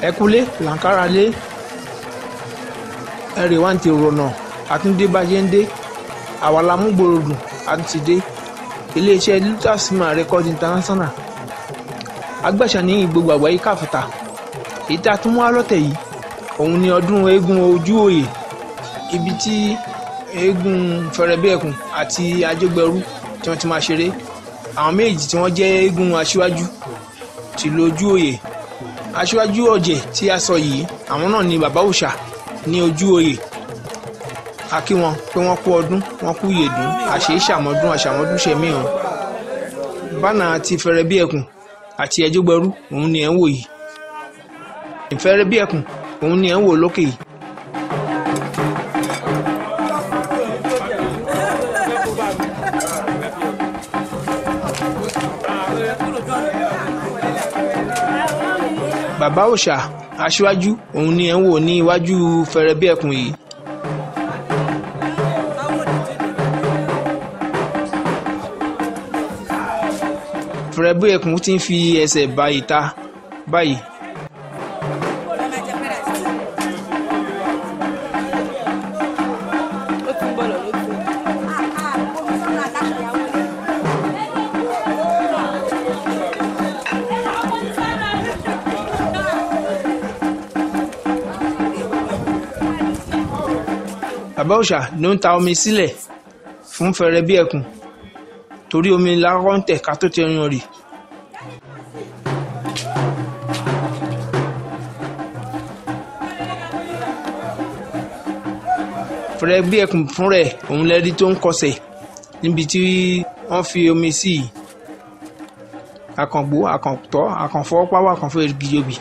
Ẹkúlé làǹkárá lé ẹrì wá ń ti rọ̀nà àtúndé bá ṣe ń dé àwa la mú gbòòrò àti dé iléeṣẹ́ Luther Record International agbẹ̀sán ní gbogbo àgbáyé káfíńtà. Èyí tí a tún mú wá lọ́tẹ̀ yìí òun ni ọdún eégún ojú òye, ibi tí eégún Fẹ̀rẹ̀bíẹ̀kùn àti Ajógbẹrú tí wọ́n ti máa ṣeré. Àwọn méjì tí wọ́n jẹ́ eégún aṣíwájú tìlú ojú òye. Aṣíwájú ọ̀jẹ̀ tí a sọ yìí àwọn náà ni bàbá òòṣà ní ojú òye. A kí wọn pé wọ́n kú ọdún, wọ́n kú ìyèdún, àṣèyí ṣàmọ́dún àṣàmọ́dún ṣẹ̀mí hàn. Bánà ti Fẹ̀rẹ̀bíẹ̀kùn àti Ajógbẹrú òun ni ẹ̀ ń wò yìí. Fẹ̀rẹ̀bíẹ̀kùn òun ni ẹ̀ ń wò lókè yìí. Bàbá òòṣà aṣíwájú òun ni ẹ̀ ń wò ní iwájú Fẹ̀rẹ̀bíẹ̀kùn yìí. Fẹ̀rẹ̀bíẹ̀kùn ti ń fi ẹsẹ̀ ba ìta báyìí. Bàbá òòṣà ló ń ta omi sílẹ̀ fún Fẹ̀rẹ̀bíẹ̀kùn torí omi lákọ́kọ́ ń tẹ̀ ká tó tẹ yan rì. Fẹ̀rẹ̀bíẹ̀kùn fúnra ẹ̀ òun lẹ́rí tó ń kọsẹ̀ níbi tí wọ́n fi omi sí yìí. Àkàngbó, àkàntọ́, àkànfọ́páwọ́, àkànfọ́ èrìgì obì.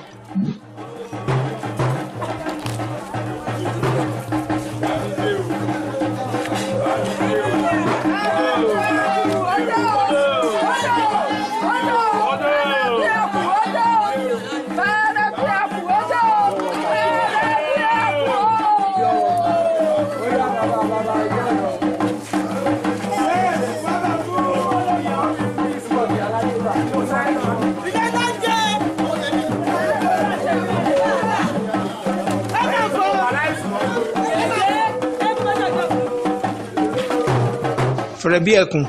Fẹ̀rẹ̀bíẹ̀kùn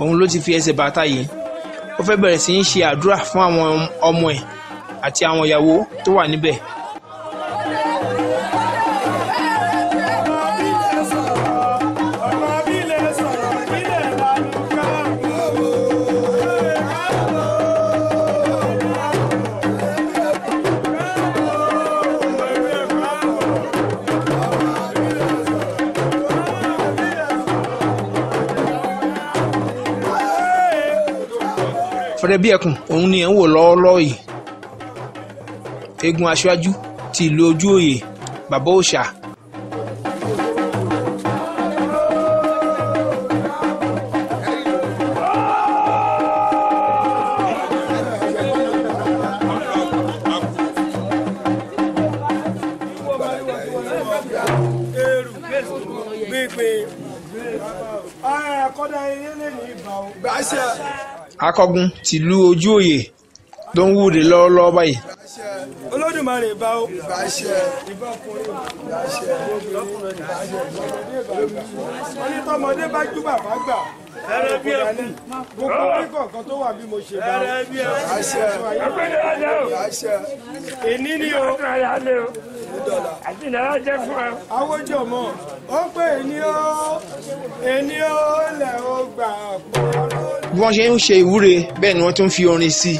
òun ló ti fi ẹsẹ̀ bàtà yìí. Ó fẹ́ bẹ̀rẹ̀ sí í ṣe àdúrà fún àwọn ọmọ ẹ̀ àti àwọn ìyàwó tó wà níbẹ̀. Fẹ̀rẹ̀bíẹ̀kùn òun ni ẹ̀ ń wò lọ́wọ́lọ́wọ́ yìí. Eégún aṣíwájú ti ìlú ojú òye, bàbá òòṣà. Akọgun tìlú ojú òye ló ń wúre lọ́wọ́lọ́wọ́ báyìí. Olódùmarè bá o. Ìbá ọkùnrin wọ́n ní tọmọdé bá jú bàbá gbà. Gbogbo orí kọ̀ọ̀kan tó wà bí mo ṣe bá o. Èní ni o. Àwòjọ mọ̀ ó pé èní o, èní o lẹ̀ ó gbà pọ̀. Bí wọ́n ṣe ń ṣe ìwúre bẹ́ẹ̀ ni wọ́n tún fi orin sí i.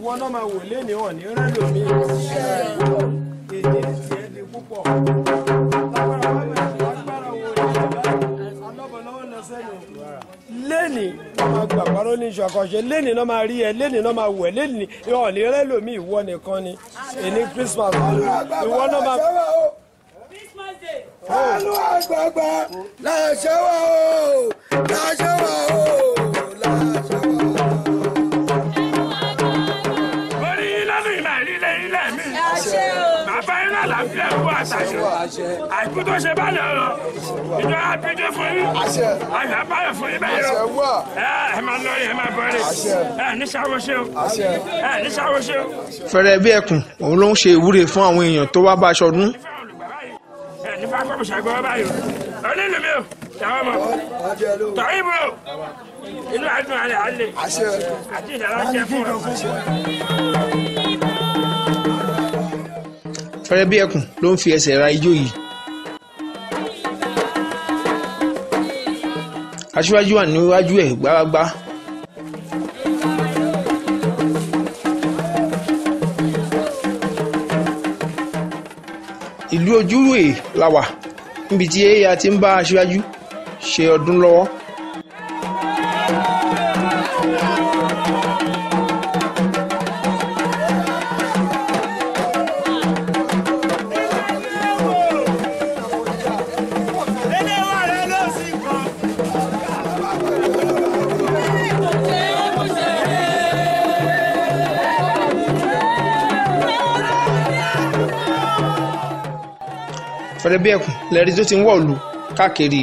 Ìwọ náà máa wò léni hàn ní rẹ́lòmí. Èdè tiẹ̀ di púpọ̀. Léni wọ́n máa gbà parọ́ ní iṣu àkànṣe, léni náà máa rí ẹ, léni náà máa wẹ̀, léni hàn ní rẹ́lòmí ìwọ nìkan ni. Èní Christmas ìwọ náà máa. Ẹnu àgbààgbà làṣẹ wà o, làṣẹ wà o, làṣẹ wà o. Orí lọ́dún ìmọ̀ ìrílẹ̀ ilẹ̀ mi. Bàbá iná làbílẹ̀ kú àtàṣe. Àìkú tó ṣe bá lè rọ. Ìjọ àbíjọ fún yín. Àyà báyọ̀ fún yín bẹ́ẹ̀ rọ. Ẹ máa lọ ẹ máa bọ̀ rẹ̀. Ẹ ní sáwọ́ ṣe o. Ẹ ní sáwọ́ ṣe o. Fẹ̀rẹ̀ bí ẹkùn òun ló ń ṣe ìwúre fún àwọn èèyàn tó wá bá aṣọ ọdún. Ẹ ní fákọ̀bù ṣàgbọ́ báyìí o. Onílù mi o, ṣàwọn ọmọ. Tọ́yìn bò inú àdùn alẹ́ alẹ́. Àti ìdára jẹ fún ọ. Fẹ̀rẹ̀ bí ẹkùn ló ń fi ẹsẹ̀ ra ijó yìí. Aṣíwájú wà níwájú ẹ̀ gbágbá. Ìlú Ojúwèé la wà níbi tí a ti ń bá aṣíwájú ṣe ọdún lọ́wọ́. Fẹ̀rẹ̀ bí ẹkùn lẹ́rí tó ti ń wọ̀lú káàkiri.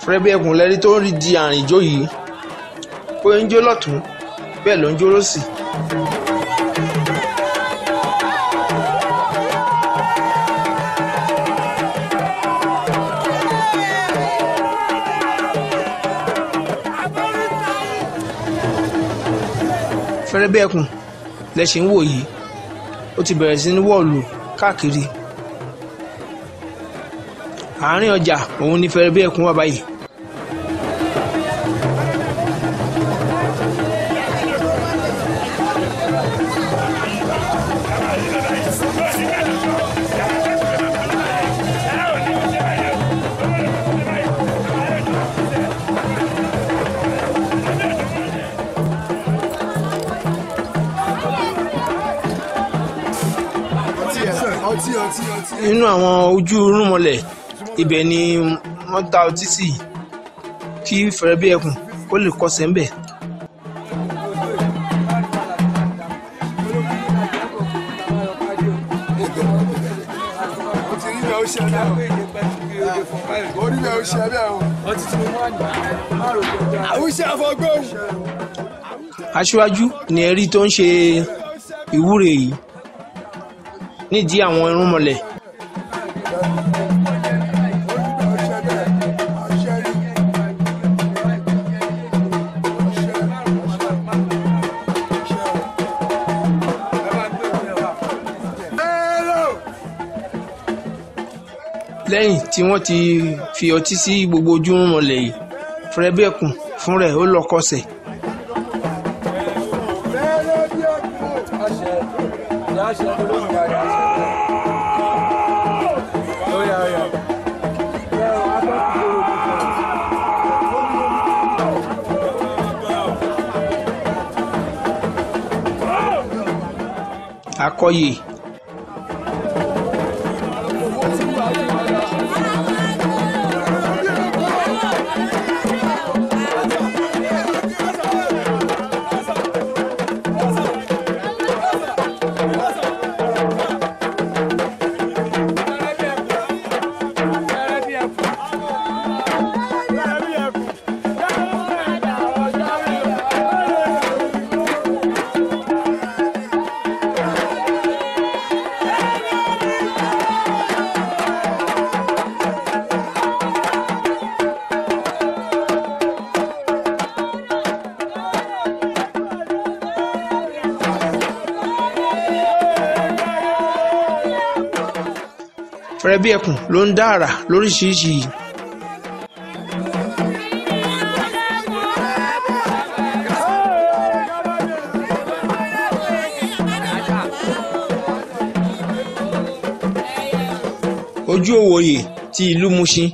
Fẹ̀rẹ̀ bí ẹkùn lẹ́rí tó ń rí di àrìn ijó yìí, bó ń jó lọ́tún bẹ́ẹ̀ ló ń jó lósì. Fẹ̀rẹ̀ bí ẹkùn lẹ́sìn ń wò yìí, ó ti bẹ̀rẹ̀ sí ní wọ̀lú káàkiri. Àárín ọjà òun ni Fẹ̀rẹ̀ bí ẹkùn wà báyìí. Nínú àwọn ojú rúnmọlẹ̀ ibẹ̀ ni wọ́n ta ọtí sí kí Fẹ̀rẹ̀ bí ẹkùn kó lè kọsẹ̀ ńbẹ̀. Aṣíwájú ni ẹ̀rí tó ń ṣe ìwúre yìí nídìí àwọn irúnmọlẹ̀. Lẹ́yìn tí wọ́n ti fi ọtí sí gbogbo ojú irúnmọlẹ̀ yìí, Fẹ̀rẹ̀ bí ẹkùn fún rẹ̀ ó lọ kọsẹ̀. Akọyè. Fẹ̀rẹ̀bíẹkùn ló ń dá àrà lóríṣiríṣi yìí. Ojú Òwòye ti ìlú Mushin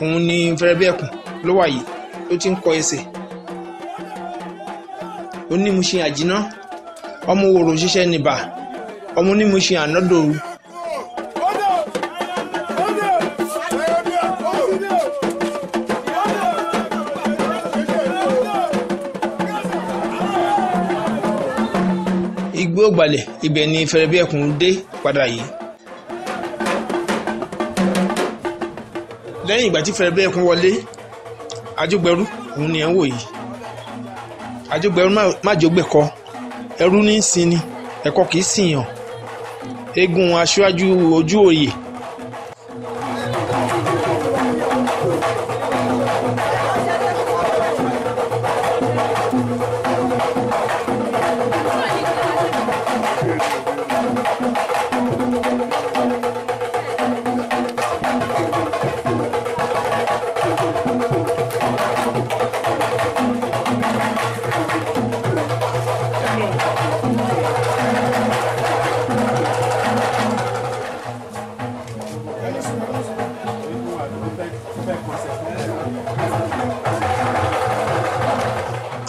òun ni Fẹ̀rẹ̀bíẹkùn ló wà yìí tó ti ń kọ ẹsẹ̀. Onímushin àjínà, ọmọ òwòrò ṣiṣẹ́ nìbà, ọmọ onímushin ànádòru. Igbó Ògbàlẹ̀ ibẹ̀ ni Fẹ̀rẹ̀bíẹkùn dé padà yìí. Lẹ́yìn ìgbà tí Fẹ̀rẹ̀bíẹkùn wọlé, Ajógbẹrú òun ni ẹ̀ ń wò yìí. Ajógbẹrú má jógbẹ̀kọ, ẹrú ní í sin ni, ẹ̀kọ kì í sìyàn. Eégún aṣíwájú ojú òye.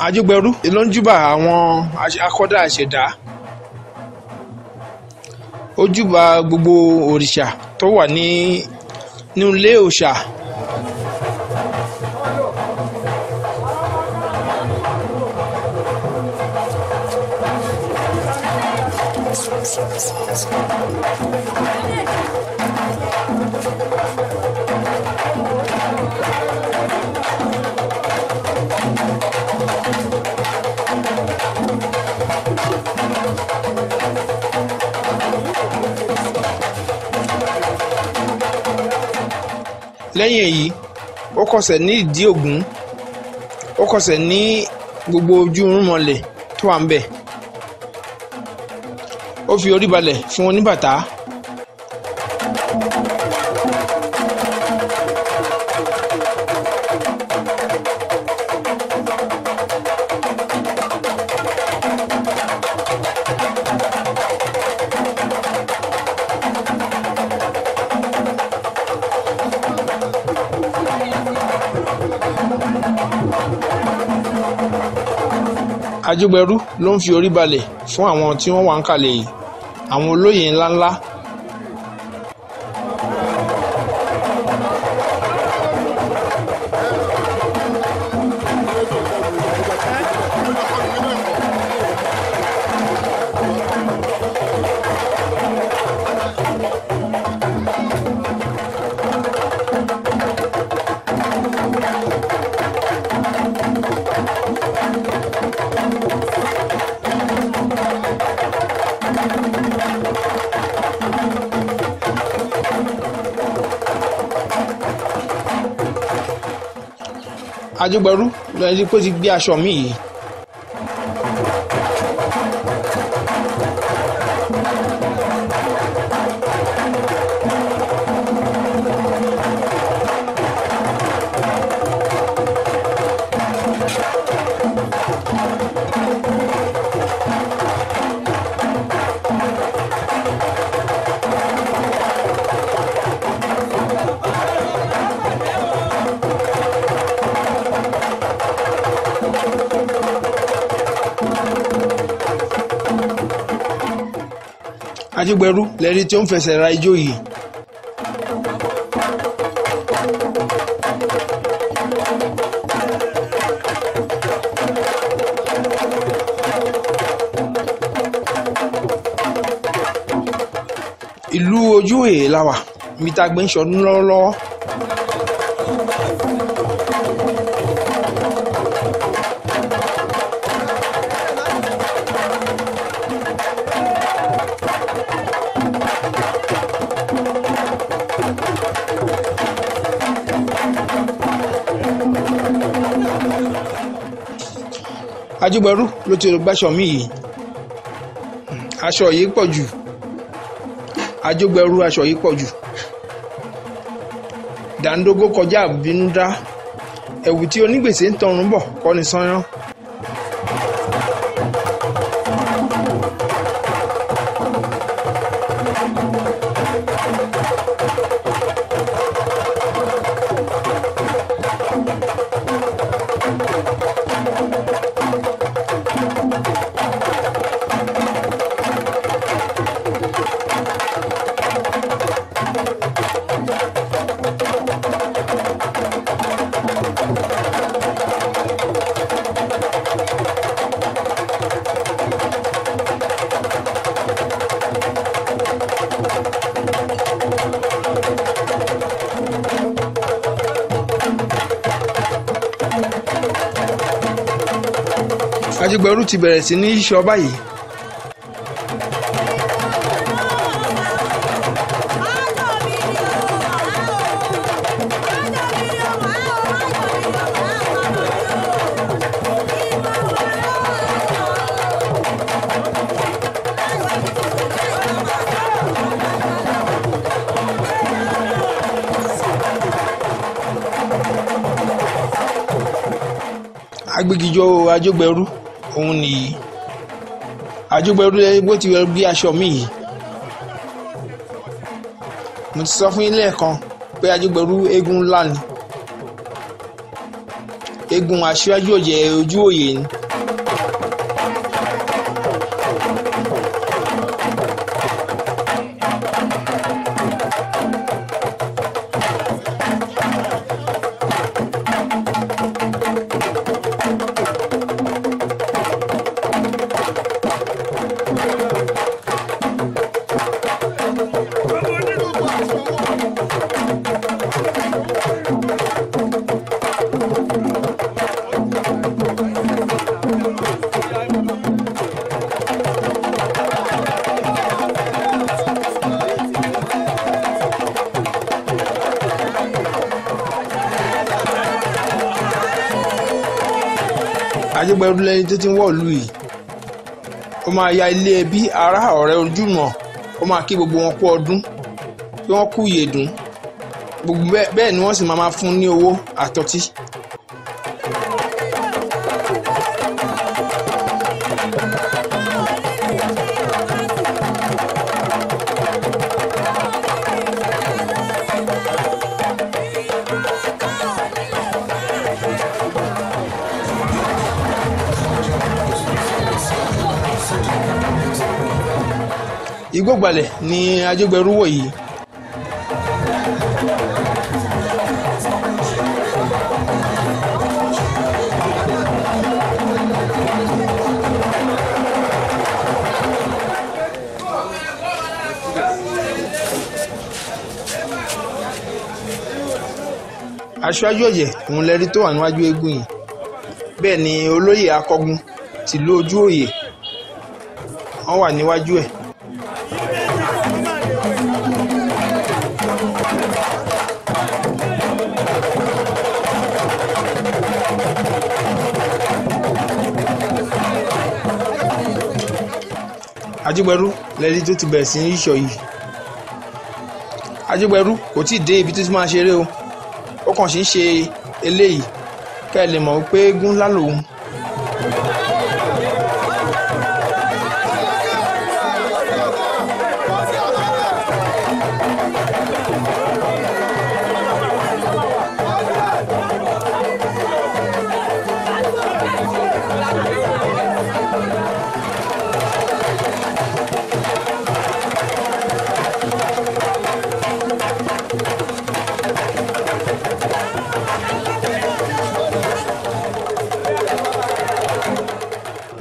Ajógbẹrú ló ń júbà àwọn akọ́dá àṣẹ̀dá. Ó júbà gbogbo òrìṣà tó wà ní nínú ilé òòṣà. Lẹ́yìn èyí, ó kọsẹ̀ ní ìdí Ògún, ó kọsẹ̀ ní gbogbo ojú irúnmọlẹ̀ tó wà ńbẹ̀. Ó fi orí balẹ̀ fún oníbàtá. Ajógbẹrú ló ń fi orí balẹ̀ fún àwọn tí wọ́n wà ńkàlẹ̀ yìí, àwọn olóyè ńláńlá. Ajógbẹrú lẹni pé ó ti gbé aṣọ mi yìí. Ajógbẹrú lẹni tí ó ń fẹsẹ̀ ra ijó yìí. Ìlú Ojúòye la wà, ibi tá a gbé ń ṣọdún lọ́wọ́lọ́wọ́. Ajógbẹrú ló ti gbàṣọ mi yìí. Aṣọ yìí pọ̀ jù. Ajógbẹrú aṣọ yìí pọ̀ jù. Dàńdógó kọjá àbínú dá, ẹ̀wù tí onígbèsè ń tọrùn bọ̀ kọ́ ni sányán. Ajógbẹrú ti bẹ̀rẹ̀ sí ní yíṣọ báyìí. Agbégijó Ajógbẹrú òun nìyí. Ajógbẹrú bó ti bí aṣọ mi yìí. Mo ti sọ fún yín lẹ́ẹ̀kan pé Ajógbẹrú eégún ńlá ni. Eégún aṣíwájú ọ̀jẹ̀ ojú òye ni. Ajógbẹrú lẹni tó ti ń wọ̀lú yìí. Ó máa ya ilé ẹbí, ará, ọ̀rẹ́, ojúmọ̀, ó máa kí gbogbo wọn kú ọdún, kí wọ́n kú ìyèdún. Gbogbo bẹ́ẹ̀ ni wọ́n sì máa fún ní owó àtọtí. Igbó gbalẹ̀ ni Ajógbẹrú wọ̀ yìí. Aṣíwájú ọ̀jẹ̀ òun lẹ́rí tó wà níwájú eégún yìí. Bẹ́ẹ̀ ni olóyè akọgun tìlú ojú òye wọ́n wà níwájú ẹ̀. Ajógbẹrú lẹ́rí tó ti bẹ̀rẹ̀ sí ní yíṣọ yìí. Ajógbẹrú kò tí ì dé ibi tó ti máa ṣeré o, ó kàn sì ń ṣe eléyìí kẹ́ ẹ lè mọ̀ pé eégún ńlá lòun.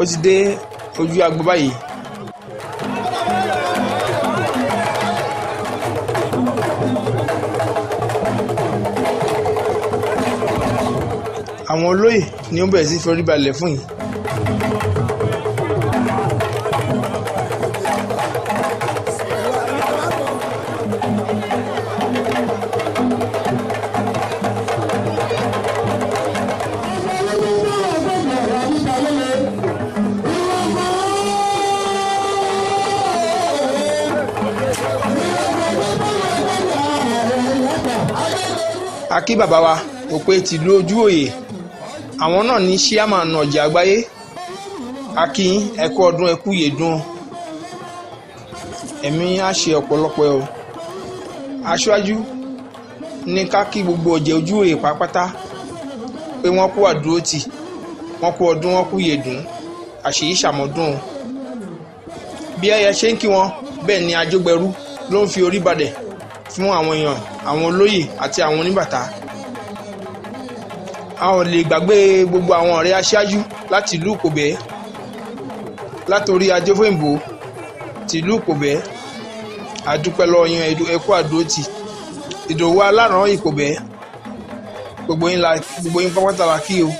Ó ti dé ojú agbo báyìí. Àwọn olóyè ni ó bẹ̀rẹ̀ sí forí balẹ̀ fún yìí. A kí bàbá wa Òpè tìlú Ojúòyè, àwọn náà ní ṣíàmánu ọ̀jẹ̀ àgbáyé. A kí yín, ẹ kú ọdún, ẹ kú ìyèdún, ẹ̀mí á ṣe ọ̀pọ̀lọpọ̀ ẹ̀ o. Aṣáájú ní ká kí gbogbo ọ̀jẹ̀ Ojúòyè pátápátá pé wọ́n kú àdúrótì, wọ́n kú ọdún, wọ́n kú ìyèdún, àṣèyí ṣàmọ́dún o. Bí ẹyẹ ṣe ń kí wọn bẹ́ẹ̀ ni ajógbẹrú ló ń fi orí balẹ̀ fún àwọn èèyàn, àwọn olóyè àti àwọn oníbàtà. A ò lè gbàgbé gbogbo àwọn ọ̀rẹ́ aṣáájú láti ìlú Ìkòbẹ́, látòrí Adéfóyìnbó tìlú Ìkòbẹ́, àdúpẹ́ lọ́wọ́ yín, ẹ kú àdúrótì. Ìdòwú Aláràn Ìkòbẹ́, gbogbo yín pápátá la kí o.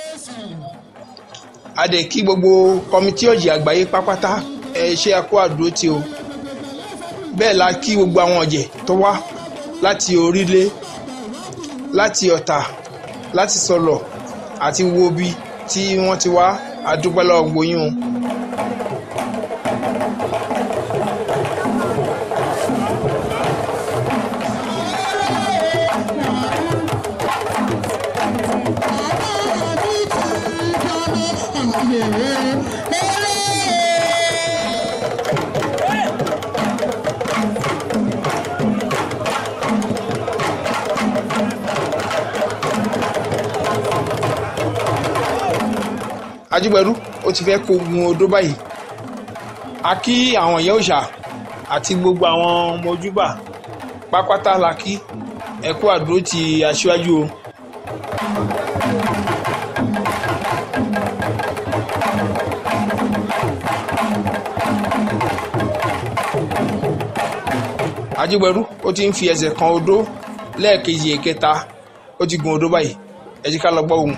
A dẹ̀ kí gbogbo kọmitì ọ̀jẹ̀ àgbáyé pápátá, ẹ ṣé, a kú àdúrótì o. Bẹ́ẹ̀ la kí gbogbo àwọn ọ̀jẹ̀ tó wá láti Orílé, láti Ọ̀tà, láti Sọlọ̀ àti Wobi tí wọ́n ti wá, a dúpẹ́ lọ́wọ́ gbogbo yín o. Ajígbẹ̀rú ó ti fẹ́ kó gun odó báyìí. A kí àwọn ìyá òòṣà àti gbogbo àwọn ọmọ ojúbà pápátá la kí, ẹ kú àdúró ti aṣíwájú o. Ajígbẹ̀rú ó ti ń fi ẹsẹ̀ kan odó lẹ́ẹ̀kejì ẹ̀kẹta, ó ti gun odó báyìí. Ẹ jẹ́ ká lọ gbọ́ ohùn.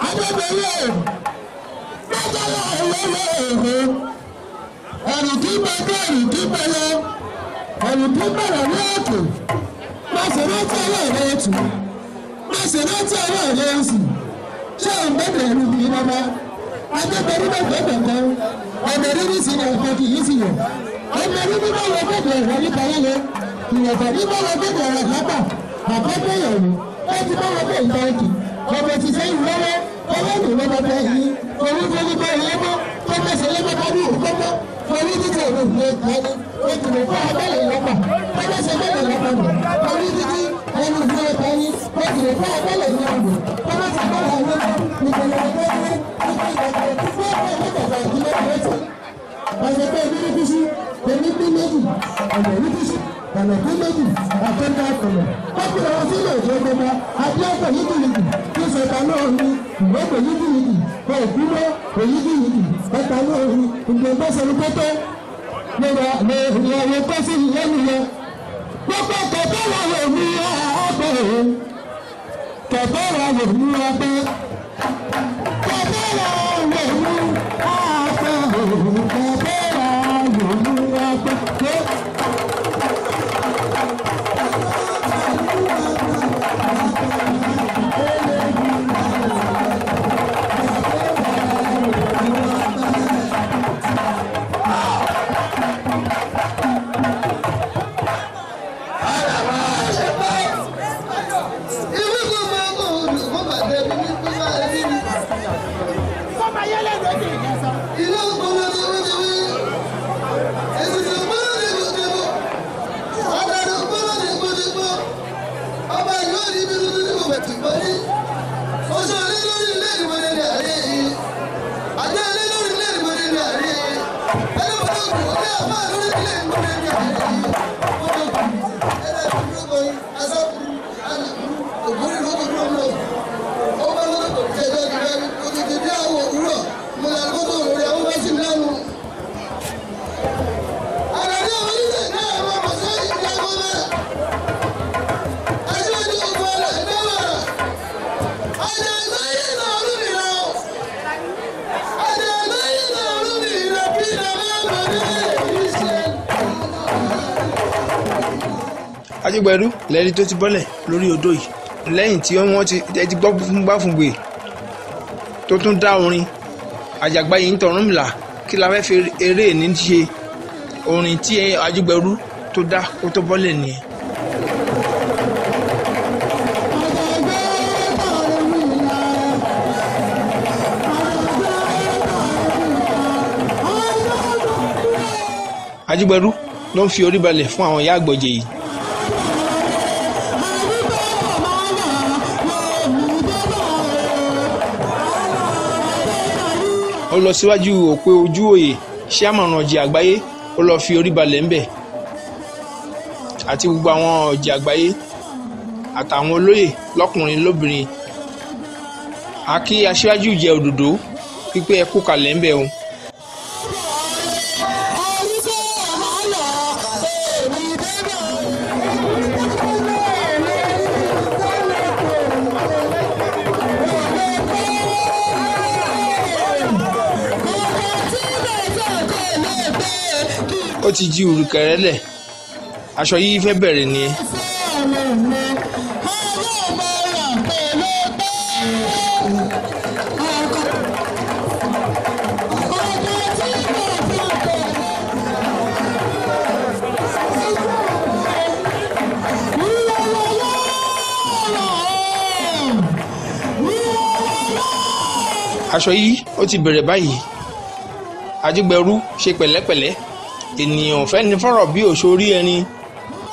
Adébẹ̀rẹ̀. Ẹ̀rù tí bẹ́ẹ̀ ẹ̀rù tí bẹ́ẹ̀ lọ ẹ̀rù tí bẹ̀rẹ̀ ní òkè má ṣe rántí ọwọ́ rẹ tù má ṣe rántí ọwọ́ rẹ sì ṣé òun bẹ̀rẹ̀ ẹ̀rù mi bàbá adébẹ̀rù bẹ̀rẹ̀ bẹ̀rẹ̀ ọmọ rírí sí ni ọ̀pọ̀ kì í sì yọ̀ ọmọ rírí bá wọ bẹ̀rẹ̀ ẹ̀rọ nípa yẹlẹ ìyọ̀fà ní bá wọ bẹ̀rẹ̀ ẹ̀rọ lápá àkọ́kọ́ ìyàwó ó ti bá wọ bẹ̀rẹ̀ ìbáǹkì ọmọ ti sẹ́yìn lọ́wọ́ ọwọ́ mi lọ́wọ́ bẹ́ẹ̀ yìí orí tó ní bẹ́ẹ̀ lọ́wọ́ tó mẹ́sẹ̀ lọ́wọ́ bá ní òkú mọ́ orí títí ẹ̀rọ ìlú ẹ̀ka ni ó ti lè fún abẹ́lẹ̀ lọ́pàá tó mẹ́sẹ̀ bẹ́ẹ̀ lọ́pàá mọ́ orí títí ẹ̀rọ ìlú ẹ̀ka ni ó ti lè fún abẹ́lẹ̀ lọ́pàá tó mẹ́sẹ̀ bẹ́ẹ̀ lọ́pàá ọ̀nà tó méjì àtọ́jà ọ̀nà kọ́kùnrin àwọn sílẹ̀ òjò gbọmọ adéọ̀pọ̀ yídìyídì tó sọ̀tà lóòrùn ìwọ́pọ̀ yídìyídì òkúmọ́ òyídìyídì ọ̀tà lóòrùn ìgbẹ̀gbẹ́sẹ̀lú pẹ́tẹ́ lọ́rọ̀ kọ́ sí ìyẹn yẹn gbogbo kẹ̀kẹ́ wà wò ní ọgbẹ́ kẹ̀kẹ́ wà wò ní ọgbẹ́ kẹ̀kẹ́ wà wò ní ọgbẹ́ kẹ̀kẹ́ wà wò ní ọgbẹ́. Ajígbẹ̀rú lẹ́ni tó ti bọ́lẹ̀ lórí odò yìí lẹ́yìn tí wọ́n ti gbọ́ fúngbàfúngbè tó tún dá orin Àjàgbá yìí ń tọ̀rúnmìlà kí la fẹ́ fi eré ní ṣe orin tí Ajígbẹ̀rú tó dá kó tó bọ́lẹ̀ nìyẹn. Ajígbẹ̀rú ló ń fi orí balẹ̀ fún àwọn ìyá àgbọ̀jẹ̀ yìí. Ó lọ síwájú òpè ojú òye ṣíàmọ̀ràn ọ̀jẹ̀ àgbáyé ó lọ fi orí balẹ̀ ńbẹ̀ àti gbogbo àwọn ọ̀jẹ̀ àgbáyé àtàwọn olóyè lọ́kùnrin lóbìnrin àkí aṣíwájú ìjẹ òdòdó pípé ẹkú kalẹ̀ ńbẹ̀ o. Ó ti jí òrùkẹ̀rẹ̀ lẹ̀ aṣọ yìí fẹ́ bẹ̀rẹ̀ nìyẹn. Aṣọ yìí ó ti bẹ̀rẹ̀ báyìí. Ajígbẹ̀rú ṣe pẹ̀lẹ́pẹ̀lẹ́ ènìyàn fẹ́ ní fọ̀rọ̀ bí òṣòrí ẹni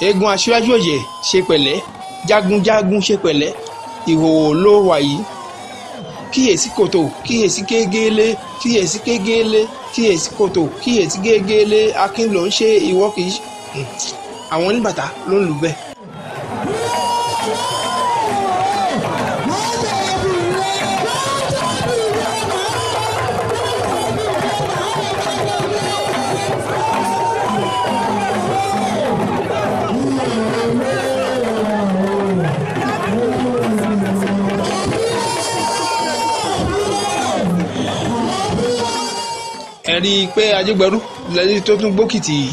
eégún aṣíwájú ọ̀jẹ̀ ṣe pẹ̀lẹ́ jagunjagun ṣe pẹ̀lẹ́ ìhòòhò ló wà yìí kíyèsí kòtò kíyèsí gégélé kíyèsí gégélé kíyèsí kòtò kíyèsí gégélé akin ló ń ṣe ìwọ kì í àwọn oníbàtà ló ń lù bẹ́ẹ̀. Ẹ rí i pé Ajógbẹrú lẹ́yìn tó tún gbókìtì yìí.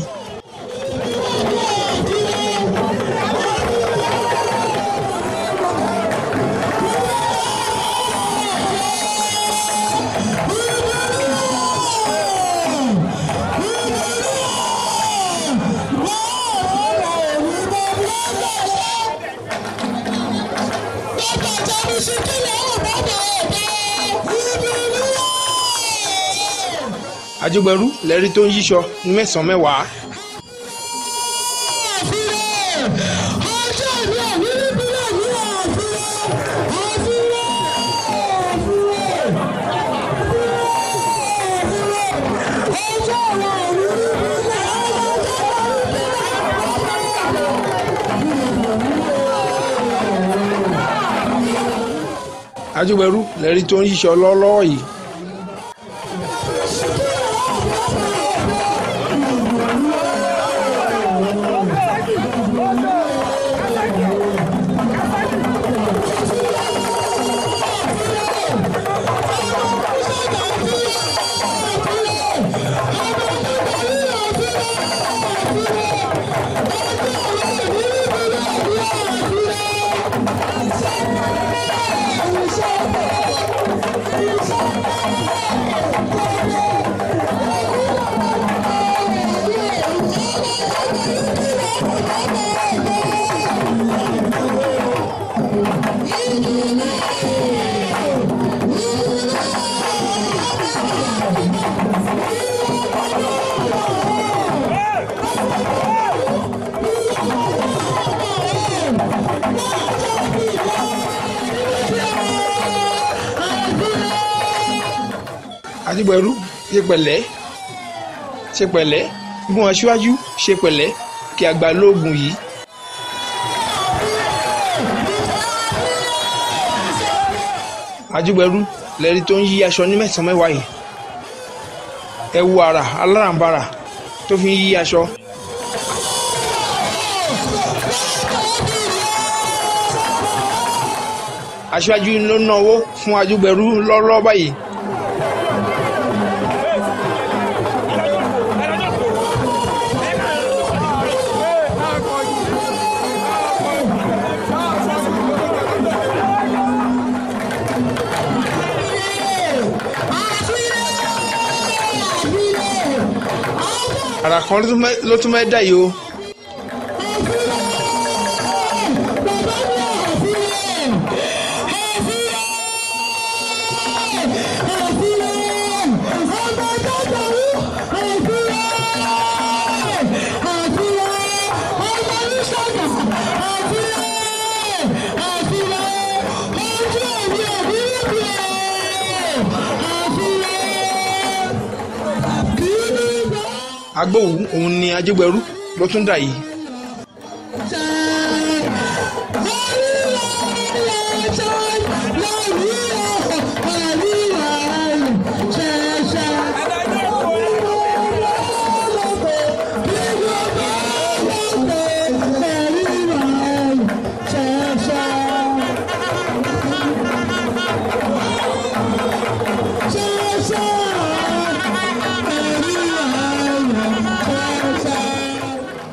Ajógbẹrú lẹ́rí tó ń yíṣọ ní mẹ́sàn-án mẹ́wàá. Ajógbẹrú lẹ́rí tó ń yíṣọ lọ́wọ́lọ́wọ́ yìí. Ajógbẹrú ṣe pẹ̀lẹ́, ṣe pẹ̀lẹ́, gún aṣíwájú ṣe pẹ̀lẹ́ kí a gba lóògùn yìí. Ajógbẹrú lẹ́rí tó ń yí aṣọ ní mẹ́sàn-án mẹ́wàá yìí. Ẹ wo àrà alárànbarà tó fi ń yí aṣọ. Aṣíwájú ló náwó fún Ajógbẹrú lọ́wọ́lọ́wọ́ báyìí. Àrà kan ló tún mẹ́ dà yìí o. Agbóhùn òun ni Ajógbẹrú ló tún dà yìí.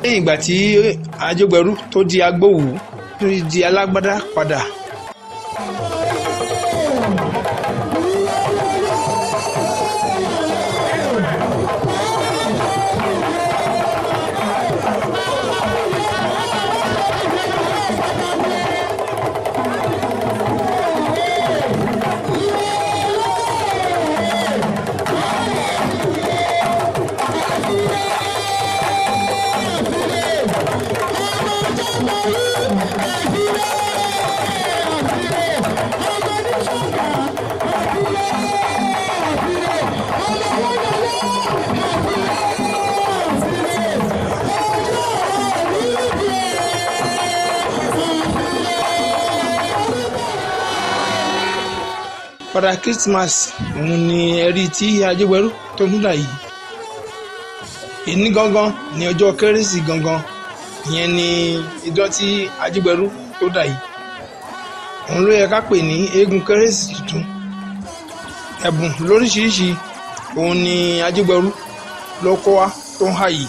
Lẹ́yìn ìgbà tí Ajógbẹrú tó di agbóhùn tó di alágbádá padà. Padà Christmas òun ni ẹ̀rí tí Ajógbẹrú tó ń dà yìí. Èní gangan ni ọjọ́ kérésì gangan, ìyẹn ni idán tí Ajógbẹrú tó dà yìí. Òun ló yẹ ká pè ní eégún kérésì tuntun. Ẹ̀bùn lóríṣiríṣi Òun ni Ajígbẹrú ló kó wá tó ń hà yìí.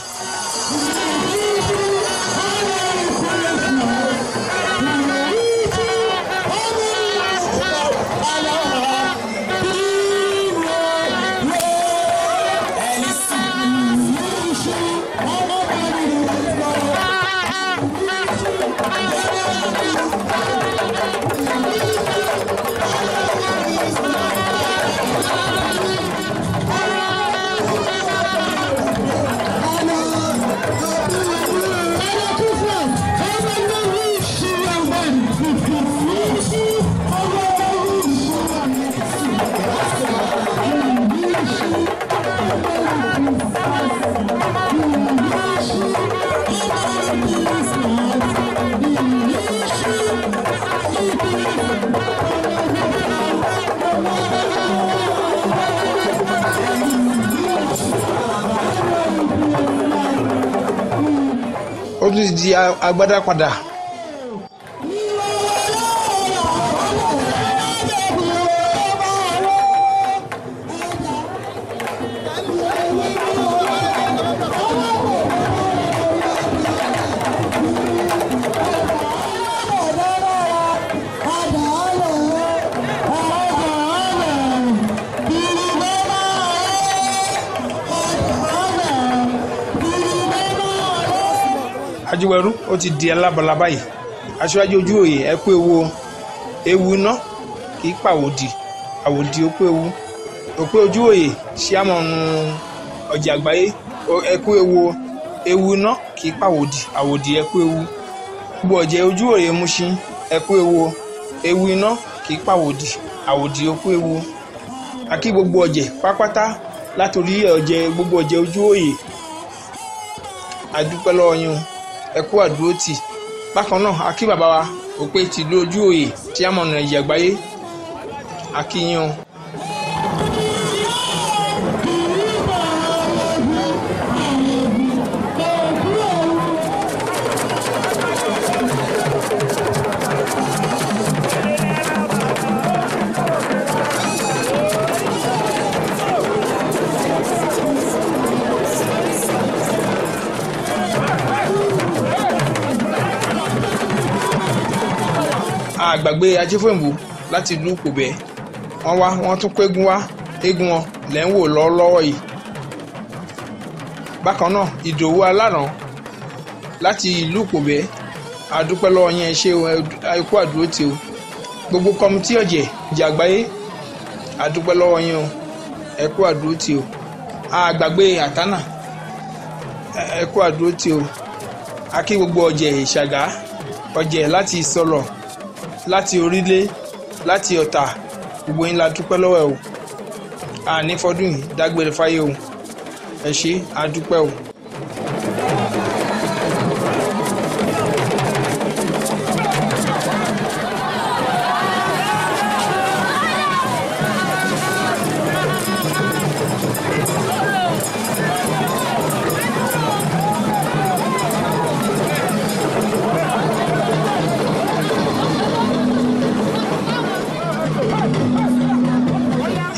Ó tún ti di agbádá padà. Ajígbẹrú ó ti di alábala báyìí. Aṣíwájú ojú òye, ẹ kú ewu o. Ewu iná kì í pàwòdì, àwòdì ó kú ewu. Òpé ojú òye ṣíàmọ̀nù ọjà àgbáyé, ẹ kú ewu o. Ewu iná kì í pàwòdì, àwòdì ẹ kú ewu. Gbogbo ọ̀jẹ̀ ojú òye Mushin, ẹ kú ewu o. Ewu iná kì í pàwòdì, àwòdì ó kú ewu. Akí gbogbo ọ̀jẹ̀ pápátá látòrí ọ̀jẹ̀ gbogbo ọ̀jẹ̀ ojú òye. A dúpẹ́ lọ́wọ́ yín o, ẹ kú àdúrótì. Bákan náà a kí bàbá wa Òpè tìlú ojú òye chairman ẹ̀yà àgbáyé, a kí yín o. Àgbàgbé Ajífòyìnbó láti ìlú Kòbẹ́, wọ́n wá, wọ́n tún kó eégún wá, eégún wọn lẹ́ ń wò lọ́wọ́lọ́wọ́ yìí. Bákan náà Ìdòwú Aláràn láti ìlú Kòbẹ́, a dúpẹ́ lọ́wọ́ yín, ẹ ṣé o, ẹ kú àdúrótì o. Gbogbo kọmitì ọ̀jẹ̀ ìjà àgbáyé, a dúpẹ́ lọ́wọ́ yín o, ẹ kú àdúrótì o. Àgbàgbé Àtánà, ẹ kú àdúrótì o. A kí gbogbo ọ̀jẹ̀ Ìṣàgá, ọ̀jẹ̀ láti Ìsọlọ̀, láti Orílẹ̀, láti Ọ̀tà, gbogbo yín la dúpẹ́ lọ́wọ́ ẹ o. Àní fọdún yìí dágbére fáyé o, ẹ ṣé, a dúpẹ́ o.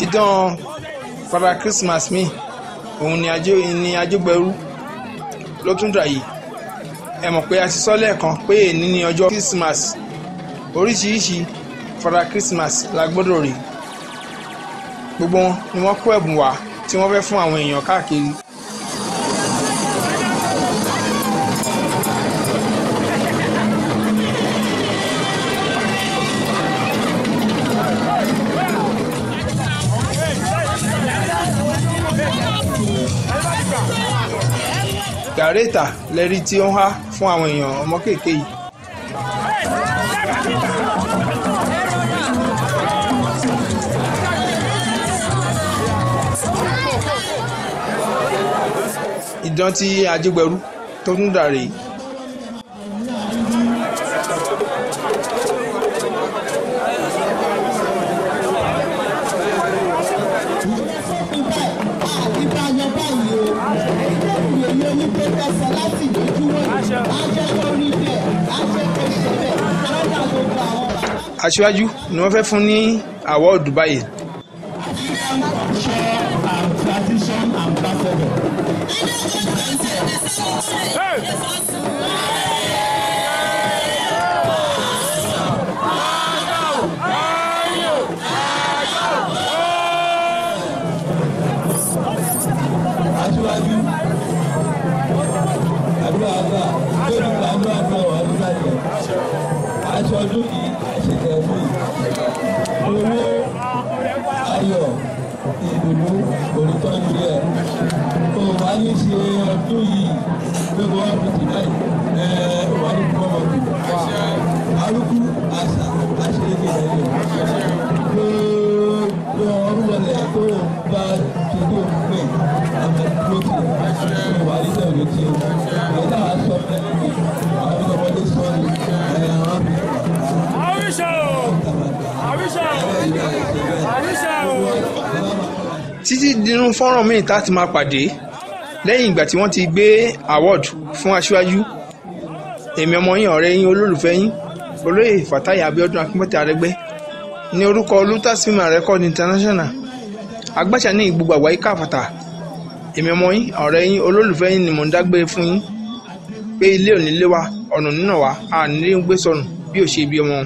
Ìdán Father Christmas mi, òun ni ajé ni Ajígbẹrú ló tún dà yìí. Ẹ mọ̀ pé a ti sọ lẹ́ẹ̀kan pé èní ni ọjọ́ Christmas. Oríṣiríṣi Father Christmas la gbọ́dọ̀ rí. Gbogbo wọn ni wọ́n kó ẹ̀bùn wá tí wọ́n fẹ́ fún àwọn èèyàn káàkiri. Gàrétà lẹ́rí tí ó ń há fún àwọn èèyàn ọmọ kéèké yìí. Ìdán tí Ajígbẹrú tó tún dà rèé. Aṣíwájú ni wọ́n fẹ́ fún ní àwọ́ọ̀dù báyìí. Culture and Tradition Ambassador. Hey! Aṣíwájú, àdúrà àgbà lórí àdúrà àgbà wà nígbàjẹ́. Aṣọ ọdún yìí, àṣetẹ̀ ọdún yìí. Owó, ayọ̀, ìdùnnú, onítọ́jú rẹ̀. O wà ní ṣe ọdún yìí pé kó wá fi tì báyìí. Ẹ wà ní kó ọmọ tì. Arúgbó àṣà àṣeyege lẹ́yìn. Gbogbo ọrùwọlẹ̀ tó bá ṣe tó pè àmọ́ tó tì wà ní sẹ́wọ̀n tí o. Ìyá náà sọ fún ẹni àwọn ọmọdé sọ ni ẹ̀ àwọn Àwíṣẹ́ o! Àwíṣẹ́ o! Àwíṣẹ́ o! Títí dínú fọ́nrán míì tá a ti máa pàdé lẹ́yìn ìgbà tí wọ́n ti gbé award fún aṣíwájú, èmi ọmọ yín, ọ̀rẹ́ yín, olólùfẹ́ yín, olóyè Fatai Abiodun Akínbọ́tẹ̀ Arẹ́gbẹ́ ní orúkọ Lutas Film and Record International agbáṣà ní gbogbo àgbáyé káfàtà. Èmi ọmọ yín, ọ̀rẹ́ yín, olólùfẹ́ yín ni mò ń dágbére fún yín pé ilé ò ní lé wa, ọ̀nà nínà wa, a ní gbé sọnù bí ò ṣe bí ọmọ.